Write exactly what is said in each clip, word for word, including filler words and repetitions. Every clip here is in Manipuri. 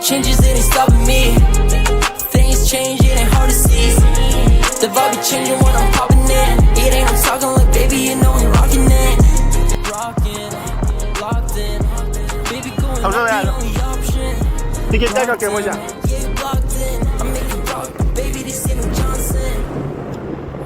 Changes, it ain't stopping me. Things change, it ain't hard to see. The vibe be changing when I'm popping in. It ain't no talking, like, baby, you know we rocking it. Rocking, locked in. Baby, going up the only option. Ticket tag, okay, 뭐지? Yeah, locked in. I'm making rock, baby, this ain't no Johnson.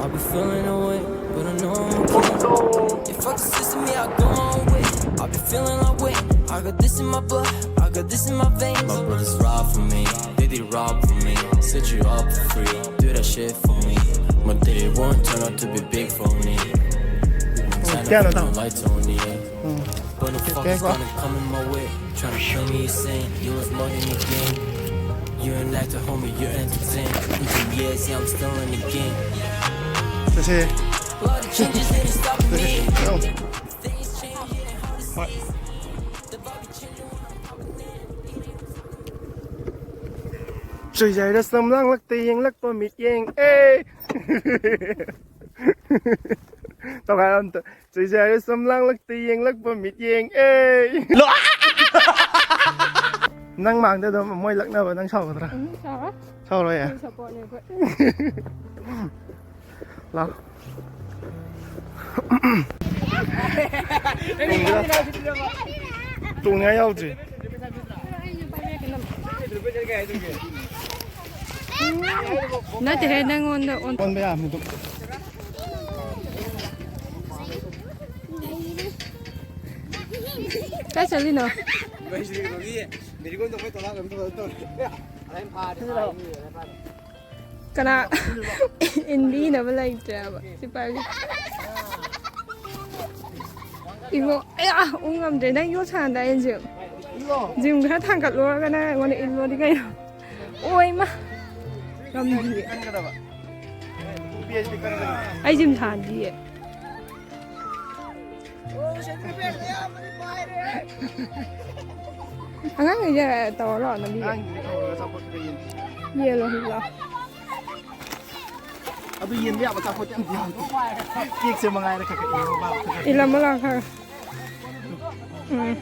I be feeling away, but I know I'm okay. If I could system, yeah, I go my own way. I be feeling like way. I got this in my blood, I got this in my veins. My brothers ride for me, they did rob for me. Set you up for free, do that shit for me. My day won't turn out to be big for me. Turn off the lights on the air. But no fuck is gonna come in my way. Tryna show me you're sane. You was more than a game. You're an actor, homie, you're entertained. Yes, yeah, I'm still in the game. This is. A lot of changes, it ain't stopping me. Things change, it ain't hard to see. The vibe be changing when I'm popping in. Chuizai da samlang lak te yeng lak pa mit yeng. Ei. Tawkai lam ta. Chuizai da samlang lak te yeng lak pa mit yeng. Ei. Lo. Nang mangda dom moi lak na ba nang sao ka tra. Sao. Sao lo ya. Support ni ko. ꯂꯥꯎ꯫ ꯇꯣꯡꯅꯤꯡꯉꯥꯏ ꯌꯥꯎꯗ꯭ꯔꯤ꯫ ꯅꯠꯇꯦꯍꯦ, ꯅꯪꯉꯣꯟꯗ ꯑꯣꯟ- ꯑꯣꯟꯕ ꯌꯥꯕꯅꯤ ꯑꯗꯨꯝ꯫ ꯀꯥꯏ ꯆꯠꯂꯤꯅꯣ? ꯀꯅꯥ ꯏꯟꯕꯤꯅꯕ ꯂꯩꯇ꯭ꯔꯦꯕ ꯁꯤꯐꯥꯏꯁꯦ꯫ ꯏꯕꯣ, ꯑꯌꯥ, ꯎ ꯉꯝꯗ꯭ꯔꯦ꯫ ꯅꯪ ꯌꯣꯠ ꯁꯥꯟꯅꯗꯥꯏ, ꯖꯤꯝ? ꯖꯤꯝ ꯈꯔ ꯊꯥꯡꯒꯠꯂꯨꯔꯒ ꯅꯪ ꯑꯩꯉꯣꯟꯗ ꯏꯜꯂꯣꯗꯤ ꯀꯩꯅꯣ? ꯑꯣꯏꯃ! ꯉꯝꯗꯤꯌꯦ꯫ ꯑꯩ ꯖꯤꯝ ꯁꯥꯟꯅꯗꯤꯌꯦ꯫ ꯑꯉꯥꯡꯈꯩꯁꯦ ꯇꯧꯔ ꯂꯥꯛꯑꯣ, ꯂꯝꯕꯤꯗ꯫ ꯑꯉꯥꯡꯁꯤꯡꯁꯦ ꯇꯧꯔꯒ ꯑꯆꯥꯄꯣꯠ ꯈꯔ ꯌꯦꯟ ꯌꯦꯜꯂꯣ, ꯂꯥꯛꯑꯣ꯫ ꯑꯗꯨ ꯌꯦꯟꯕ ꯌꯥꯕ ꯑꯆꯥꯄꯣꯠꯇꯤ ꯑꯝꯇ ꯌꯥꯎꯗꯦ꯫ ꯀꯦꯛꯁꯦ ꯃꯉꯥꯏꯔꯦ ꯈꯔ ꯈꯔ ꯌꯦꯡꯉꯣ ꯃꯥ ꯈꯔ ꯈꯔ꯫ ꯏꯜꯂꯝꯃꯣ ꯂꯥꯛꯑꯣ ꯈꯔ꯫ ꯎꯝ꯫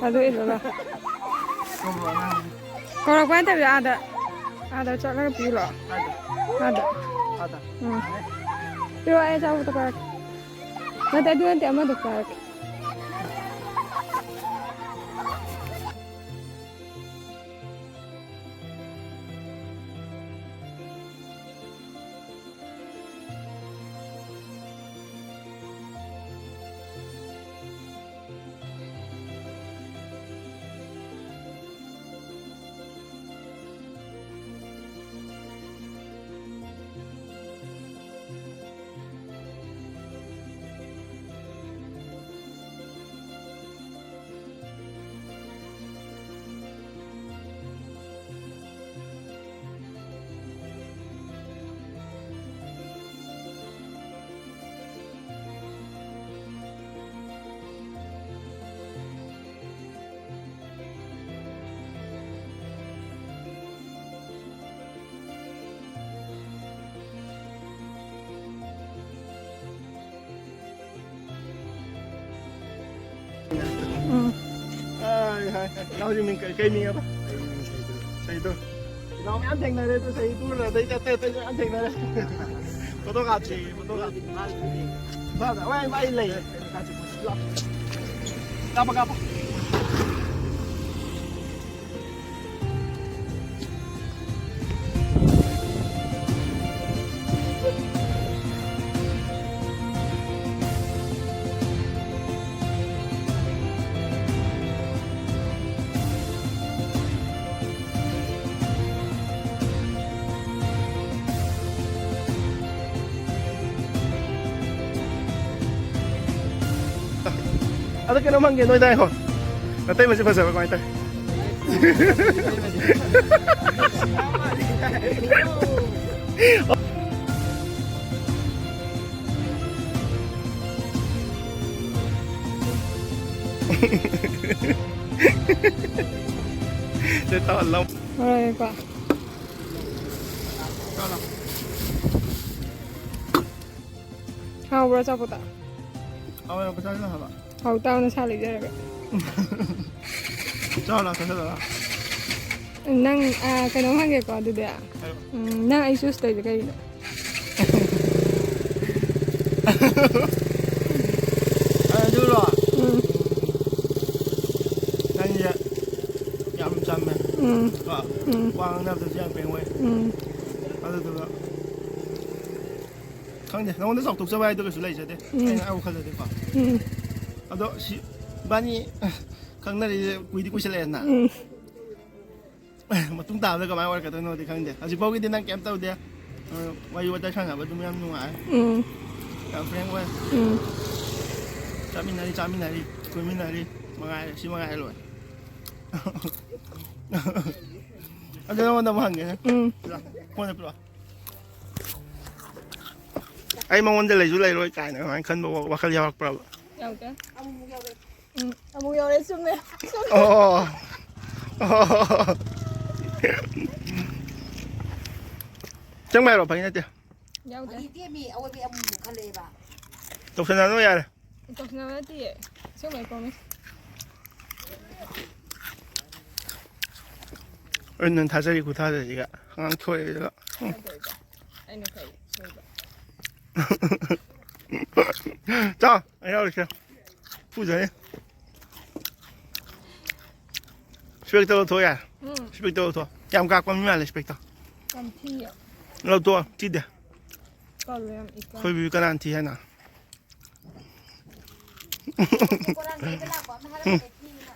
ꯑꯗꯨ ꯏꯜꯂꯣ ꯂꯥꯛꯑꯣ꯫ ꯀꯧꯔꯛꯄ ꯅꯠꯇꯕꯤꯗ ꯑꯥꯗ, ꯑꯥꯗ ꯆꯠꯂꯒ ꯄꯤꯔꯨꯔꯣ꯫ ꯀꯥꯏꯗ? ꯑꯥꯗ꯫ ꯑꯥꯗ? ꯎꯝ꯫ ꯄꯤꯔꯛꯑꯣ, ꯑꯩ ꯑꯆꯥꯄꯣꯠꯇꯣ ꯄꯥꯏꯔꯛꯀꯦ꯫ ꯅꯠꯇꯦ, ꯑꯗꯨ ꯅꯠꯇꯦ, ꯑꯃꯗꯣ ꯄꯥꯏꯔꯛꯀꯦ꯫ ꯎꯝ꯫ ꯍꯥꯏ, ꯍꯥꯏ, ꯍꯥꯏ꯫ ꯏꯅꯥꯎꯁꯤ ꯃꯤꯡ ꯀꯩ, ꯀꯩ ꯃꯤꯡ ꯍꯥꯏꯕ? ꯁꯩꯗꯨ꯫ ꯏꯅꯥꯎ ꯃꯌꯥꯝ ꯊꯦꯡꯅꯔꯦ ꯑꯗꯨ ꯁꯩꯗꯨ ꯑꯗꯩ ꯑꯇꯩ ꯑꯇꯩ ꯃꯌꯥꯝ ꯊꯦꯡꯅꯔꯦ꯫ ꯐꯣꯇꯣ ꯀꯥꯞꯁꯤ, ꯐꯣꯇꯣ ꯀꯥꯞꯁꯤ꯫ ꯃꯥ, ꯃꯥ, ꯃꯥ ꯂꯩ꯫ ꯀꯥꯞꯄ, ꯀꯥꯞꯄ꯫ ꯑꯗꯣ ꯀꯩꯅꯣꯝ ꯍꯪꯒꯦ ꯅꯣꯏꯗ ꯉꯥꯏꯈꯣ꯫ ꯅꯇꯩꯃꯁꯦ ꯐꯖꯕ꯭ꯔꯥ ꯀꯃꯥꯏꯅ ꯇꯧꯋꯤ? ꯁꯦ ꯇꯧꯍꯜꯂꯣ꯫ ꯍꯣꯏ, ꯀꯣ꯫ ꯍꯥꯎꯕ꯭ꯔꯣ ꯑꯆꯥꯄꯣꯠꯇꯣ? ꯍꯥꯎꯋꯦ, ꯄꯩꯁꯥ ꯈꯔ ꯍꯥꯞꯄ꯫ ꯍꯥꯎ ꯇꯥꯕ ꯅꯁꯥ ꯂꯩꯖꯔꯒ꯫ ꯆꯥꯎ ꯂꯥꯎ, ꯆꯥꯁꯤꯜꯂꯣ ꯂꯥꯎ꯫ ꯅꯪ, ꯑ, ꯀꯩꯅꯣꯝ ꯍꯪꯒꯦꯀꯣ ꯑꯗꯨꯗꯤ꯫ ꯍꯥꯏꯔꯣ꯫ ꯎꯝ, ꯅꯪ ꯑꯩ ꯆꯨꯁ ꯇꯧꯔꯤꯁꯦ ꯀꯩꯒꯤꯅꯣ? ꯑꯗꯨꯔꯣ? ꯎꯝ꯫ ꯅꯪꯁꯦ ꯌꯥꯝ ꯆꯝꯃꯦ꯫ ꯎꯝ꯫ ꯀꯣ? ꯎꯝ꯫ ꯋꯥ ꯉꯥꯡꯅꯕꯗꯁꯨ ꯌꯥꯝ ꯐ꯭ꯔꯦꯡ ꯑꯣꯏ꯫ ꯎꯝ꯫ ꯑꯗꯨꯗꯨꯒ ꯈꯪꯗꯦ, ꯅꯉꯣꯟꯗ ꯆꯥꯎꯊꯣꯛꯆꯕ ꯍꯥꯏꯗꯣ ꯀꯩꯁꯨ ꯂꯩꯖꯗꯦ꯫ ꯎꯝ꯫ ꯑꯩꯅ ꯑꯩ ꯋꯥꯈꯜꯗꯗꯤꯀꯣ꯫ ꯎꯝ꯫ ꯑꯗꯣ ꯁꯤ ꯏꯕꯥꯅꯤ ꯈꯪꯅꯔꯤꯁꯦ ꯀꯨꯏꯗꯤ ꯀꯨꯏꯁꯜꯂꯛꯑꯦꯅ꯫ ꯎꯝ꯫ ꯃꯇꯨꯡ ꯇꯥꯕꯗ ꯀꯃꯥꯏꯅ ꯑꯣꯏꯔꯛꯀꯗꯣꯏꯅꯣꯗꯤ ꯈꯪꯗꯦ꯫ ꯍꯧꯖꯤꯛꯐꯥꯎꯒꯤꯗꯤ ꯅꯪ ꯀꯩꯝ ꯇꯧꯗꯦ꯫ ꯑ, ꯋꯥꯔꯤ ꯋꯥꯇꯥꯏ ꯁꯥꯟꯅꯕ ꯑꯗꯨꯝ ꯌꯥꯝ ꯅꯨꯡꯉꯥꯏ꯫ ꯎꯝ꯫ ꯌꯥꯝ ꯐ꯭ꯔꯦꯡ ꯑꯣꯏ꯫ ꯎꯝ꯫ ꯆꯠꯃꯤꯟꯅꯔꯤ, ꯆꯥꯃꯤꯟꯅꯔꯤ, ꯀꯣꯏꯃꯤꯟꯅꯔꯤ, ꯃꯉꯥꯏꯔꯦ, ꯁꯤ ꯃꯉꯥꯏꯔꯦ ꯂꯣꯏꯔꯦ꯫ ꯑꯗꯨ ꯅꯉꯣꯟꯗ ꯑꯃꯨꯛ ꯍꯪꯒꯦ꯫ ꯎꯝ꯫ ꯄꯤꯔꯛꯑꯣ꯫ ꯐꯣꯟꯗ ꯄꯤꯔꯛꯑꯣ꯫ ꯑꯩ ꯃꯉꯣꯟꯗ ꯂꯩꯁꯨ ꯂꯩꯔꯣꯏ ꯀꯥꯏꯅ ꯑꯗꯨꯃꯥꯏꯅ ꯈꯟꯕ ꯋꯥ-, ꯋꯥꯈꯜ ꯌꯥꯎꯔꯛꯄ꯭ꯔꯕ? ꯌꯥꯎꯗꯦ꯫ ꯎꯝ, ꯑꯃꯨꯛ ꯌꯧꯔꯦ, ꯆꯨꯝꯃꯦ꯫ ꯆꯨꯝꯃꯦ꯫ ꯑꯣ꯫ ꯑꯣ꯫ ꯆꯪꯕ ꯌꯥꯔꯣ? ꯐꯥꯒꯤ ꯅꯠꯇꯦ꯫ ꯌꯥꯎꯗꯦ꯫ ꯐꯥꯒꯤ ꯅꯠꯇꯦꯃꯤ, ꯑꯋꯣꯏꯕꯩ ꯑꯃꯨꯛ ꯑꯃꯨꯛ ꯈꯜꯂꯛꯑꯦꯕ꯫ ꯇꯧꯁꯟꯅꯅꯨ ꯌꯥꯔꯦ꯫ ꯇꯧꯁꯟꯅꯕ ꯅꯠꯇꯤꯌꯦ꯫ ꯑꯁꯦꯡꯕꯩ promise꯫ ꯑꯩ ꯅꯪ ꯊꯥꯖꯔꯤ ꯈꯨꯊꯥꯖꯁꯤꯒ꯫ ꯑꯉꯥꯡ ꯊꯣꯛꯑꯦꯗ꯫ ꯊꯥꯖꯗꯣꯏꯕ꯫ ꯑꯩꯅ ꯀꯩ ꯁꯣꯏꯕ? ꯆꯥꯎ, ꯑꯩ ꯌꯥꯎꯔꯤꯁꯦ꯫ ꯐꯨꯖꯅꯤ꯫ Spectacle ꯂꯧꯊꯣꯛ ꯌꯥꯔꯦ꯫ ꯎꯝ꯫ Spectacle ꯂꯧꯊꯣꯛ꯫ ꯌꯥꯝ ꯀꯥꯛꯄ ꯃꯤ ꯃꯥꯜꯂꯦ spectacle꯫ ꯌꯥꯝ ꯊꯤꯌꯦ꯫ ꯂꯧꯊꯣꯛꯑꯣ, ꯊꯤꯗꯦ꯫ ꯀꯜꯂꯦ ꯌꯥꯝ ꯏꯀꯥꯏ꯫ ꯑꯩꯈꯣꯏ ꯕꯤꯕꯤ ꯀꯅꯥꯅ ꯊꯤ ꯍꯥꯏꯅꯣ? ꯀꯣꯔꯥꯡ ꯂꯩꯕ ꯂꯥꯛꯄ ꯑꯃ ꯍꯥꯏꯔꯝꯕꯅꯦ ꯊꯤꯅ꯫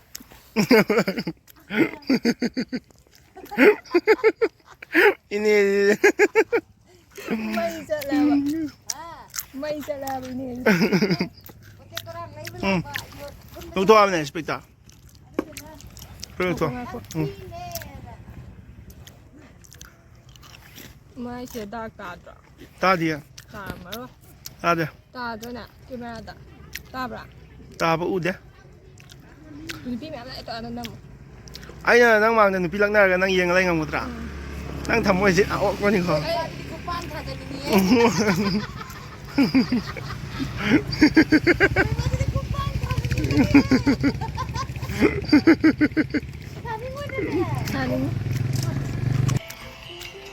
ꯏꯅꯦ꯫ ꯃꯩ ꯆꯠꯂꯦꯕ꯫ ꯃꯩ ꯆꯠꯂꯦꯕ ꯏꯅꯦ꯫ ꯎꯝ꯫ ꯂꯧꯊꯣꯛꯑꯕꯅꯦ ꯏꯁꯄꯤꯛꯇ꯫ ꯂꯧꯊꯣꯛꯑꯣ꯫ ꯉꯥꯏꯈꯣ꯫ ꯎꯝ꯫ ꯃꯥꯏꯁꯦ dark ꯇꯥꯗ꯭ꯔꯣ? ꯇꯥꯗꯤꯌꯦ꯫ ꯇꯥꯔꯝꯃꯔꯣꯏ꯫ ꯇꯥꯗꯦ꯫ ꯇꯥꯗ꯭ꯔꯣꯅꯦ camera ꯗ? ꯇꯥꯕ꯭ꯔꯥ? ꯇꯥꯕ ꯎꯗꯦ꯫ ꯅꯨꯄꯤ ꯃꯌꯥꯝ ꯂꯥꯛꯑꯦ ꯇꯧꯔ ꯅꯝꯃꯣ꯫ ꯑꯩꯅ ꯅꯪ ꯃꯥꯡꯗ ꯅꯨꯄꯤ ꯂꯛꯅꯔꯒ ꯅꯪ ꯌꯦꯡꯉ ꯂꯩ ꯉꯝꯒꯗ꯭ꯔꯥ? ꯎꯝ꯫ ꯅꯪ ꯊꯃꯣꯏꯁꯦ ꯑꯣꯛꯄꯅꯤꯀꯣ꯫ ꯑꯩ ꯈꯨꯄꯥꯟ ꯊꯥꯖꯤꯟꯅꯤꯡꯉꯦ꯫ ꯈꯨꯄꯥꯟ ꯊꯥꯖꯤꯟꯅꯤꯡꯉꯦ꯫ ꯁꯥꯅꯤꯡꯉꯤ꯫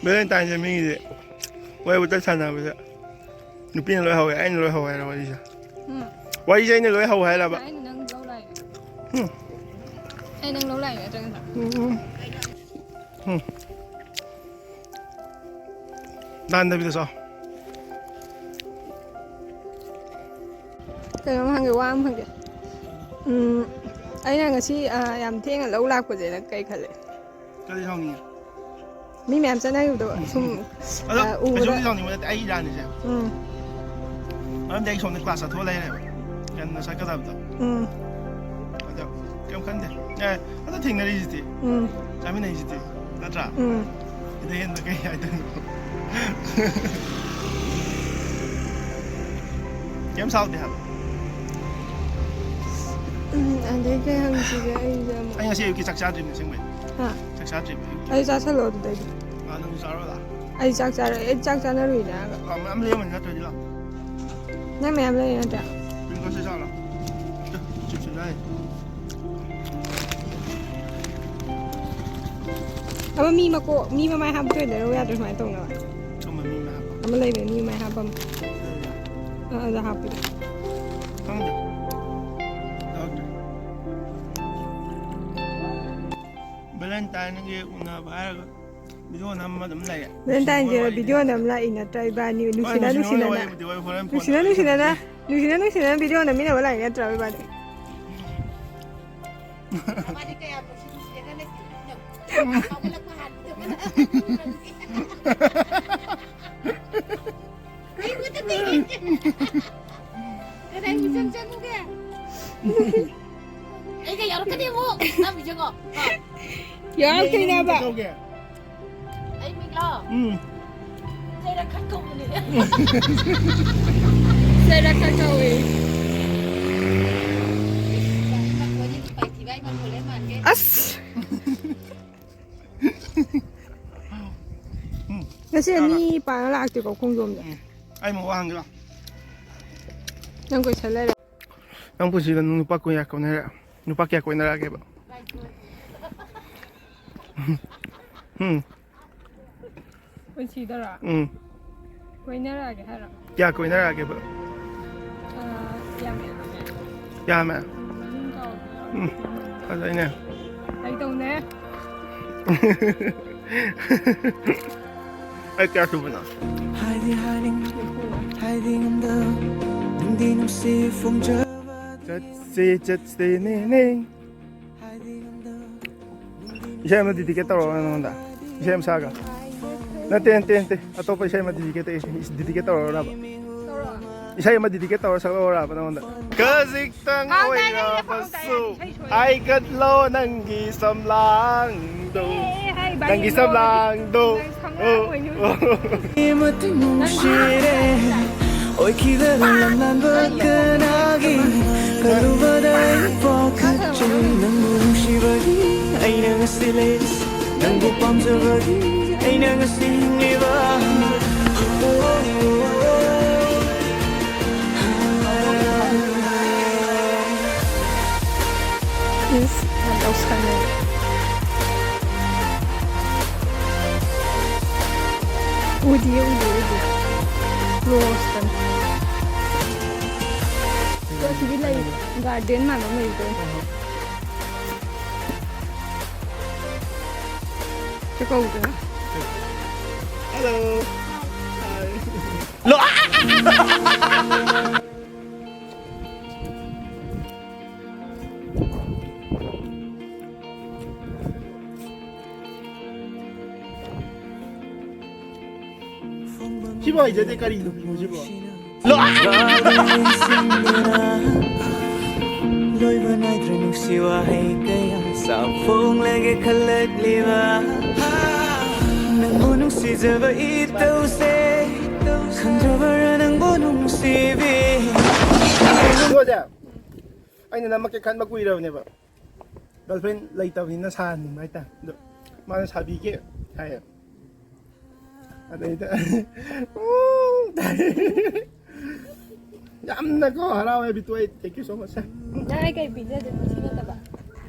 ꯚꯦꯂꯦꯟꯇꯥꯏꯟꯁꯦ ꯃꯤꯒꯤꯗꯤ ꯋꯥꯔꯤ ꯋꯥꯇꯥꯏ ꯁꯥꯟꯅꯕꯁꯦ ꯅꯨꯄꯤꯅ ꯂꯣꯏ ꯍꯧꯋꯦ, ꯑꯩꯅ ꯂꯣꯏ ꯍꯧꯋꯦ ꯍꯥꯏꯔꯣ ꯋꯥꯔꯤꯁꯦ? ꯎꯝ꯫ ꯋꯥꯔꯤꯁꯦ ꯑꯩꯅ ꯂꯣꯏ ꯍꯧꯋꯦ ꯍꯥꯏꯔꯕ? ꯑꯩꯅ ꯅꯪ ꯂꯧ ꯂꯥꯛꯏꯅꯦ꯫ ꯎꯝ꯫ ꯑꯩ ꯅꯪ ꯂꯧ ꯂꯥꯛꯏꯅꯦ ꯅꯠꯇ꯭ꯔꯒꯅ? ꯎꯝ, ꯎꯝ꯫ ꯎꯝ꯫ ꯇꯥꯟꯗꯕꯤꯗ ꯆꯥꯎ꯫ ꯀꯩꯅꯣꯝ ꯍꯪꯒꯦ, ꯋꯥ ꯑꯃ ꯍꯪꯒꯦ꯫ ꯎꯝ, ꯑꯩꯅ ꯉꯁꯤ, ꯑ, ꯌꯥꯝ ꯊꯦꯡꯅ ꯂꯧ ꯂꯥꯛꯄꯁꯦ ꯅꯪ ꯀꯩ ꯈꯜꯂꯦ? ꯀꯔꯤ ꯁꯥꯎꯅꯤꯡꯉꯤ? ꯃꯤ ꯃꯌꯥꯝ ꯆꯠꯅꯈꯤꯕꯗꯣ ꯁꯨꯝ, ꯑꯗꯣ ꯑ, ꯎꯕꯗ꯫ ꯀꯩꯁꯨꯕꯨꯗꯤ ꯁꯥꯎꯅꯤꯡꯕ ꯅꯠꯇꯦ, ꯑꯩ ꯏꯔꯥꯅꯤꯁꯦ꯫ ꯎꯝ꯫ ꯃꯔꯝꯗꯤ ꯑꯩ ꯁꯣꯝꯗ ꯀ꯭ꯂꯥꯁ ꯆꯠꯊꯣꯛꯑ ꯂꯩꯔꯦꯕ꯫ ꯉꯟꯅ ꯆꯠꯀꯗꯕꯗꯣ꯫ ꯎꯝ꯫ ꯑꯗꯣ ꯀꯩꯝ ꯈꯟꯗꯦ꯫ ꯑꯦ, ꯑꯗꯣ ꯊꯦꯡꯅꯔꯤꯁꯤꯗꯤ꯫ ꯎꯝ꯫ ꯆꯥꯃꯤꯟꯅꯩꯁꯤꯗꯤ꯫ ꯅꯠꯇ꯭ꯔꯥ? ꯎꯝ꯫ ꯁꯤꯗ ꯍꯦꯟꯅ ꯀꯩ ꯍꯥꯏꯗꯣꯏꯅꯣ? ꯀꯩꯝ ꯁꯥꯎꯗꯦ ꯍꯥꯏꯕ꯫ ꯎꯝ, ꯑꯗꯩ ꯀꯩ ꯍꯪꯁꯤꯒꯦ ꯑꯩꯁꯦ ꯑꯃꯨꯛ? ꯑꯩ ꯉꯁꯤ ꯑꯌꯨꯛꯀꯤ ꯆꯥꯛ ꯆꯥꯗ꯭ꯔꯤꯕꯅꯦ ꯑꯁꯦꯡꯕꯩ꯫ ꯍꯥ? ꯆꯥꯛ ꯆꯥꯗ꯭ꯔꯤꯕ ꯑꯌꯨꯛꯀꯤ꯫ ꯑꯗꯨ ꯆꯥꯁꯜꯂꯣ ꯑꯗꯨꯗꯩꯗꯤ꯫ ꯑꯥ, ꯅꯪꯁꯨ ꯆꯥꯔꯣ ꯂꯥꯛꯑꯣ꯫ ꯑꯩ ꯆꯥꯛ ꯆꯥꯔꯣꯏ, ꯑꯩ ꯆꯥꯛ ꯆꯥꯅꯔꯨꯏꯅꯦ ꯍꯥꯏꯔꯒ꯫ ꯑꯥ, ꯃꯌꯥꯝ ꯂꯩꯔꯝꯃꯅꯤ ꯅꯠꯇ꯭ꯔꯗꯤ ꯂꯥꯛꯑꯣ꯫ ꯅꯪ ꯃꯌꯥꯝ ꯂꯩꯔꯤ ꯅꯠꯇ꯭ꯔꯥ? ꯄ꯭ꯔꯤꯡꯀꯜꯁꯦ ꯆꯥꯔꯣ꯫ ꯆꯤꯞꯁꯁꯨ ꯆꯥꯏ꯫ ꯑꯃ ꯃꯤ ꯃꯀꯣꯛ, ꯃꯤ ꯃꯃꯥꯏ ꯍꯥꯞꯄꯗꯣ ꯑꯣꯏꯅ ꯂꯩꯔꯛꯎ ꯌꯥꯗ꯭ꯔꯣ? ꯁꯨꯃꯥꯏꯅ ꯇꯧꯅꯕ꯫ ꯀꯔꯝꯕ ꯃꯤ ꯃꯃꯥꯏ ꯍꯥꯞꯄ? ꯑꯃ ꯂꯩꯕꯅꯦ, ꯃꯤ ꯃꯃꯥꯏ ꯍꯥꯞꯄ ꯑꯃ꯫ ꯀꯔꯝꯕ? ꯑ, ꯑꯗ ꯍꯥꯞꯄꯗꯣ꯫ ꯈꯪꯗꯦ꯫ ꯌꯥꯎꯔꯛꯇ꯭ꯔꯦ꯫ ꯚꯦꯂꯦꯟꯇꯥꯏꯟꯒꯤ ꯎꯅꯕ ꯍꯥꯏꯔꯒ ꯚꯤꯗꯤꯑꯣ ꯅꯝꯃ ꯑꯗꯨꯝ ꯂꯩꯔꯦ꯫ ꯚꯦꯂꯦꯟꯇꯥꯏꯟꯒꯤ ꯅꯨꯡꯁꯤꯅꯕ ꯚꯤꯗꯤꯑꯣ ꯋꯥꯔꯤꯗꯤ ꯅꯝ ꯂꯥꯛꯏ ꯅꯠꯇ꯭ꯔꯥ ꯏꯕꯥꯅꯤ? ꯍꯣꯏ, ꯅꯨꯡꯁꯤꯅ ꯅꯨꯡꯁꯤꯅꯕ ꯅꯨꯡꯁꯤꯅꯅ꯫ ꯋꯥꯔꯤꯕꯨꯗꯤ ꯍꯣꯏ, ꯍꯣꯔꯦꯟ ꯐꯣꯟꯗ ꯅꯨꯡꯁꯤꯅ ꯋꯥꯔꯤ ꯅꯨꯡꯁꯤꯅꯅ, ꯁꯥꯟꯅꯁꯤ꯫ ꯅꯨꯡꯁꯤꯅ ꯅꯨꯡꯁꯤꯅꯅ ꯚꯤꯗꯤꯑꯣ ꯅꯝꯃꯤꯟꯅꯕ ꯂꯥꯛꯏ ꯅꯠꯇ꯭ꯔꯥ ꯏꯕꯥꯅꯤ? ꯅꯕꯥꯅꯤ ꯀꯌꯥꯝ ꯅꯨꯡꯁꯤ ꯅꯨꯡꯁꯤꯅꯒ ꯂꯩ? ꯍꯧꯒꯠꯂꯛꯄ ꯍꯥꯟꯕꯗꯣ ꯃꯅꯥ ꯅꯨꯡꯁꯤ꯫ ꯑꯩꯉꯣꯟꯗ ꯀꯩ ꯂꯩꯒꯦ? ꯀꯗꯥꯏ ꯃꯤꯆꯪ ꯆꯪꯉꯨꯒꯦ? ꯑꯩꯒ ꯌꯥꯎꯔꯛꯀꯅꯤ ꯑꯃꯨꯛ꯫ ꯅꯪ ꯃꯤꯆꯪꯉꯣ꯫ ꯌꯥꯎꯔꯛꯇꯣꯏꯅꯦꯕ꯫ ꯀꯩꯗꯧꯒꯦ? ꯑꯩ ꯃꯤꯡꯂꯣ? ꯎꯝ꯫ ꯆꯩꯔꯛꯈꯟ ꯀꯧꯕꯅꯦ꯫ ꯆꯩꯔꯛꯈꯟ ꯀꯧꯋꯦ꯫ ꯋꯥꯔꯤꯗꯤ ꯄꯥꯏꯊꯤꯕ ꯑꯩꯉꯣꯟꯗ ꯍꯣꯔꯦꯟ ꯃꯥꯟꯒꯦ꯫ ꯑꯁ! ꯎꯝ꯫ ꯉꯁꯤ ꯃꯤ ꯄꯥꯡꯅ ꯂꯥꯛꯇꯦꯀꯣ ꯈꯣꯡꯖꯣꯝꯗ? ꯎꯝ꯫ ꯑꯩ ꯑꯃꯨꯛ ꯋꯥ ꯍꯪꯒꯦ ꯂꯥꯎ꯫ ꯅꯪ ꯀꯣꯏꯁꯟ ꯂꯩꯔꯦ꯫ ꯅꯪ ꯄꯨꯟꯁꯤꯗ ꯅꯪ ꯅꯨꯄꯥ ꯀꯣꯏ ꯀꯌꯥ ꯀꯣꯏꯅꯔꯦ? ꯅꯨꯄꯥ ꯀꯌꯥ ꯀꯣꯏꯅꯔꯛꯑꯒꯦꯕ? ꯎꯝ꯫ ꯄꯨꯟꯁꯤꯗꯔꯣ? ꯎꯝ꯫ ꯀꯣꯏꯅꯔꯛꯑꯒꯦ ꯍꯥꯏꯔꯣ? ꯀꯌꯥ ꯀꯣꯏꯅꯔꯛꯑꯒꯦꯕ? ꯑꯥ, ꯌꯥꯝ ꯌꯥꯝꯃꯦ꯫ ꯌꯥꯝꯃꯦ? ꯃꯁꯤꯡ ꯀꯥꯎ- ꯎꯝ꯫ ꯐꯖꯩꯅꯦ꯫ ꯀꯩ ꯇꯧꯅꯦ? ꯑꯩ ꯀꯌꯥ ꯁꯨꯕꯅꯣ? ꯍꯥꯏꯗꯤ ꯍꯥꯏꯅꯤꯡ ꯍꯥꯏꯗꯤ ꯉꯝꯗ ꯅꯨꯡꯗꯤ ꯅꯨꯡꯁꯤ ꯐꯣꯡꯖꯕ ꯆꯠꯁꯦ ꯆꯠꯁꯦ ꯅꯦꯅꯦ꯫ ꯍꯥꯏꯗꯤ ꯉꯝꯗ ꯏꯁꯩ ꯑꯃ ꯗꯤꯗꯤꯀꯦꯠ ꯇꯧꯔꯛꯑꯣ ꯅꯉꯣꯟꯗ꯫ ꯏꯁꯩ ꯑꯃ ꯁꯛꯑꯒ꯫ ꯅꯠꯇꯦ ꯅꯠꯇꯦ ꯅꯠꯇꯦ, ꯑꯇꯣꯞꯄ ꯏꯁꯩ ꯑꯃ ꯗꯤꯗꯤꯀꯦꯠ ꯇꯧꯔꯛꯑꯣꯔꯕ? ꯏꯁꯩ ꯑꯃ ꯗꯤꯗꯤꯀꯦꯠ ꯇꯧꯔ ꯁꯛꯂꯛꯑꯣꯔꯕ ꯅꯉꯣꯟꯗ? ꯈꯖꯤꯛꯇꯪ ꯑꯥ, ꯇꯥꯏ, ꯇꯥꯏ, ꯇꯥꯏ, ꯑꯣꯏꯔꯕꯁꯨ ꯏꯁꯩ ꯁꯣꯏ꯫ ꯍꯥꯏꯒꯠꯂꯣ ꯅꯪꯒꯤ ꯁꯝꯂꯥꯡꯗꯣ꯫ ꯑꯦ, ꯍꯥꯏ, ꯏꯕꯥꯅꯤ ꯅꯪꯒꯤ ꯂꯣꯏꯔꯦ꯫ ꯁꯝꯂꯥꯡꯗꯣ꯫ ꯅꯪ ꯁꯝꯂꯥꯡ ꯑꯣꯏꯅꯨ꯫ ꯑꯣ꯫ ꯃꯇꯤꯛ ꯅꯨꯡꯁꯤꯔꯦ ꯑꯣꯏꯈꯤꯗꯕ ꯂꯝꯂꯥꯟꯕ ꯀꯅꯥꯒꯤ ꯀꯜꯂꯨꯕꯗ ꯑꯩ ꯄꯥꯈꯠꯆꯩ ꯅꯪꯕꯨ ꯅꯨꯡꯁꯤꯕꯒꯤ ꯑꯩꯅ ꯉꯁꯤ ꯂꯩꯔꯤꯁꯦ ꯅꯪꯕꯨ ꯄꯥꯝꯖꯕꯒꯤ ꯑꯩꯅ ꯉꯁꯤ ꯍꯤꯡꯂꯤꯕ ꯏꯁ, ꯌꯥꯝ ꯇꯧꯁꯟꯅꯩ꯫ ꯎꯗꯤꯌꯦ, ꯎꯗꯤꯌꯦ, ꯎꯗꯤꯌꯦ꯫ ꯔꯣꯁꯇꯅꯤ꯫ ꯑꯗꯣ ꯁꯤꯗꯤ ꯂꯩ, ꯒꯥꯔꯗꯦꯟ ꯃꯥꯟꯕ ꯑꯃ ꯂꯩꯕꯗꯣ꯫ ꯁꯤ ꯀꯧꯗꯅ꯫ Hello. ꯁꯤꯕꯨ ꯍꯩꯖꯗꯦ, ꯀꯔꯤ ꯅꯨꯄꯤꯅꯣ ꯁꯤꯕꯣ? ꯂꯣꯏꯕ ꯅꯥꯏꯗ꯭ꯔꯦ ꯅꯨꯡꯁꯤ ꯋꯥꯍꯩ ꯀꯌꯥ ꯆꯥꯛ ꯐꯣꯡꯂꯒꯦ ꯈꯜꯂꯛꯂꯤꯕ ꯅꯪꯕꯨ ꯅꯨꯡꯁꯤꯖꯕ ꯏꯇꯧꯁꯦ ꯈꯪꯖꯕꯔꯥ ꯅꯪꯕꯨ ꯅꯨꯡꯁꯤꯕꯤ ꯁꯤꯕꯣꯁꯦ ꯑꯩꯅ ꯅꯝꯃꯛꯀꯦ ꯈꯟꯕ ꯀꯨꯏꯔꯕꯅꯦꯕ꯫ ꯒꯔꯜꯐ꯭ꯔꯦꯟ ꯂꯩꯇꯕꯅꯤꯅ ꯁꯥꯍꯟꯅꯤꯡꯕ ꯍꯥꯏꯇꯥꯔꯦ꯫ ꯑꯗꯣ ꯃꯥꯅ ꯁꯥꯕꯤꯒꯦ ꯍꯥꯏꯌꯦ꯫ ꯑꯗꯩꯗ ꯎꯝ ꯇꯥꯏ꯫ ꯌꯥꯝꯅꯀꯣ ꯍꯔꯥꯎꯋꯦ ꯕꯤꯇꯨ, ꯑꯩ thank you so much꯫ ꯅꯪ ꯑꯩ ꯀꯩ ꯄꯤꯖꯗꯣꯏꯅꯣ ꯁꯤ ꯅꯠꯇꯕ?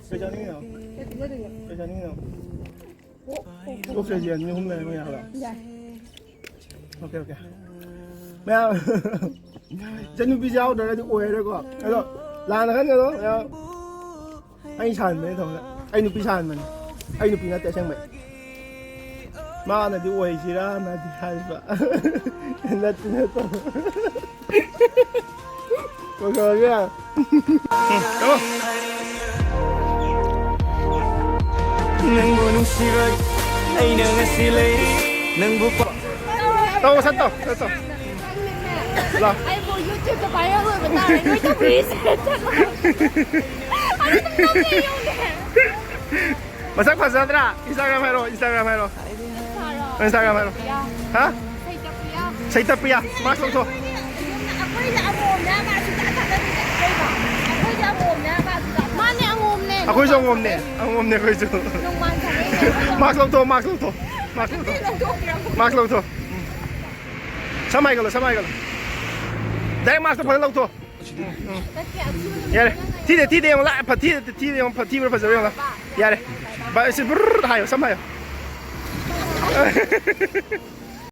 ꯀꯩ ꯆꯥꯅꯤꯡꯉꯤꯅꯣ? ꯀꯩ ꯄꯤꯖꯗꯣꯏꯅꯣ? ꯀꯩ ꯆꯥꯅꯤꯡꯉꯤꯅꯣ? ꯑꯣꯛ, ꯑꯣꯛ, ꯑꯣꯛ꯫ ꯀꯦ ꯖꯤ ꯑꯅꯤ ꯑꯍꯨꯝ ꯂꯩꯔꯝꯃꯣ ꯌꯥꯕ꯭ꯔꯥ? ꯌꯥꯏ꯫ Okay, okay. ꯃꯌꯥꯝ, ꯏꯆꯟꯅꯨꯄꯤꯁꯦ ꯌꯥꯎꯗ꯭ꯔꯒꯗꯤ ꯑꯣꯏꯔꯔꯣꯏꯀꯣ꯫ ꯑꯗꯣ, ꯂꯥꯟꯅ ꯈꯟꯒꯅꯣ, ꯃꯌꯥꯝ꯫ ꯑꯩ ꯁꯥꯍꯟꯕꯅꯦ ꯊꯧꯅ꯫ ꯑꯩ ꯅꯨꯄꯤ ꯁꯥꯍꯟꯕꯅꯦ꯫ ꯑꯩ ꯅꯨꯄꯤ ꯅꯠꯇꯦ ꯑꯁꯦꯡꯕꯩ꯫ ꯃꯥꯅꯗꯤ ꯑꯣꯏꯁꯤꯔꯥꯅꯗꯤ ꯍꯥꯏꯕ꯫ ꯅꯠꯇꯦ, ꯅꯠꯇꯦ꯫ ꯀꯣꯏꯈꯠꯂꯒꯦ꯫ ꯅꯪꯕꯨ ꯅꯨꯡꯁꯤꯔꯣꯏ ꯑꯩꯅ ꯉꯁꯤ ꯂꯩꯔꯤ꯫ ꯅꯪꯕꯨ ꯄꯥ- ꯇꯧ, ꯁꯠ ꯇꯧ, ꯁꯠ ꯇꯧ꯫ ꯂꯥ꯫ ꯑꯩꯕꯨ YouTube-ꯇ viral ꯑꯣꯏꯕ ꯇꯥꯔꯦ꯫ ꯅꯣꯏ ꯇꯧꯕꯤꯔꯤꯁꯦ꯫ ꯆꯠꯂꯣ꯫ ꯑꯩ ꯑꯗꯨꯝ ꯅꯣꯛꯅꯤꯡ ꯌꯧꯅꯦ꯫ ꯃꯁꯛ ꯐꯖꯗ꯭ꯔꯥ? Instagram ꯍꯥꯏꯔꯣ, Instagram ꯍꯥꯏꯔꯣ꯫ ꯏꯟꯁꯇꯥꯔꯣ? Instagram ꯍꯥꯏꯔꯣ꯫ ꯄ꯭ꯔꯤꯌꯥ꯫ ꯍꯥ? ꯁꯩꯇꯄ꯭ꯔꯤꯌꯥ꯫ ꯁꯩꯇꯄ꯭ꯔꯤꯌꯥ, mask ꯂꯧꯊꯣꯛ꯫ ꯑꯩꯈꯣꯏꯁꯦ ꯑꯃꯣꯝꯅꯦ, ꯃꯥ ꯁꯨꯡꯊꯥ ꯊꯥꯖꯗꯦ꯫ ꯀꯩꯕ? ꯑꯩꯈꯣꯏꯁꯦ ꯑꯃꯣꯝꯅꯦ, ꯃꯥ ꯃꯥꯅꯦ, ꯑꯃꯣꯝꯅꯦ꯫ ꯑꯃꯣꯝꯅꯦ ꯑꯩꯈꯣꯏꯁꯨ꯫ ꯅꯣꯡꯃꯥꯟ ꯊꯥꯖꯩꯅꯦ꯫ Mask ꯂꯧꯊꯣꯛ, mask ꯂꯧꯊꯣꯛ꯫ Mask ꯂꯧꯊꯣꯛ꯫ ꯂꯧꯊꯣꯛꯄꯤꯔꯝꯃꯣ꯫ Mask ꯂꯧꯊꯣꯛ꯫ ꯎꯝ꯫ ꯁꯝ ꯍꯥꯏꯒꯠꯂꯣ, ꯁꯝ ꯍꯥꯏꯒꯠꯂꯣ꯫ Direct mask ꯇꯣ ꯐꯖꯅ ꯂꯧꯊꯣꯛ꯫ ꯎꯝ, ꯎꯝ꯫ ꯅꯠꯇꯦ, ꯑꯊꯤꯕꯗꯣ ꯌꯥꯔꯦ꯫ ꯐꯖꯅ ꯊꯤꯗꯦ, ꯊꯤꯗꯦ, ꯌꯦꯡꯉꯣ, ꯂꯥꯛ-, ꯐ-, ꯊꯤꯗꯦ, ꯊꯤꯗꯦ, ꯌꯦꯡꯉꯣ, ꯐ-, ꯊꯤꯕ꯭ꯔꯥ ꯐꯖꯕ꯭ꯔꯥ ꯌꯦꯡꯉꯣ꯫ ꯌꯥꯔꯦ꯫ ꯕꯥ-, ꯁꯤ ꯕ꯭ꯔꯔ ꯍꯥꯏꯌꯣ, ꯁꯝ ꯍꯥꯏꯌꯣ꯫